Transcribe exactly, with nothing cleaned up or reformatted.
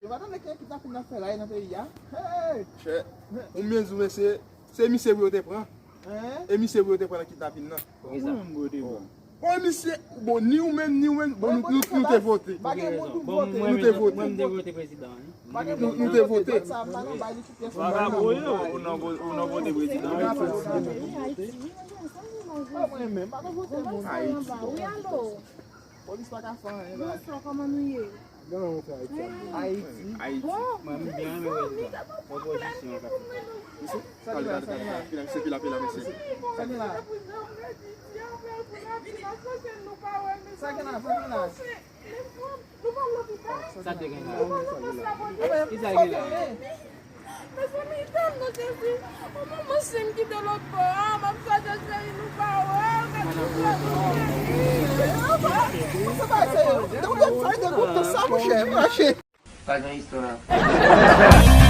Ou pa tande ki kidnapin n ap fè la nan peyi a? Hey! Chè, ou menm di w, mesye, se misye pou yo te pran. Hein? E misye pou yo te pran nan kidnapin nan. Kisa? Ou menm pou yo te pran. Bon, misye, bon, ni ou menm, ni ou menm, bon, nou, nou, nou te vote. Pa gen moun pou vote. Nou te vote. Mwen, mwen te vote prezidan, wi. Nou, nou te vote. Vagabon, wi, non, ou nan vo-, ou nan vote prezidan, wi. Pa mwen menm, pa nan vote moun. Ayiti. Polis pa ka fè anyen la. Bonswa, kòman nou ye? Kòman nou fè Ayiti? Ayiti. Ayiti. Mwen, m byen renmen prezidan. Opozisyon k ap fè. Sa ki la, sa ki la. Pila, se pila, pila, mesye. Sa ki la. Sa ki la, sa ki la. Sa te gen la? Ki sa gen la? Mezanmi, tann non, Jezi. Yon manman sim kite lòt bò a, m ap chache cheri nou pa wè l, gade nou pa wè l. Sa pa se yo. Donk, sa degoute sa, monchè, mache. Sa gen istwa.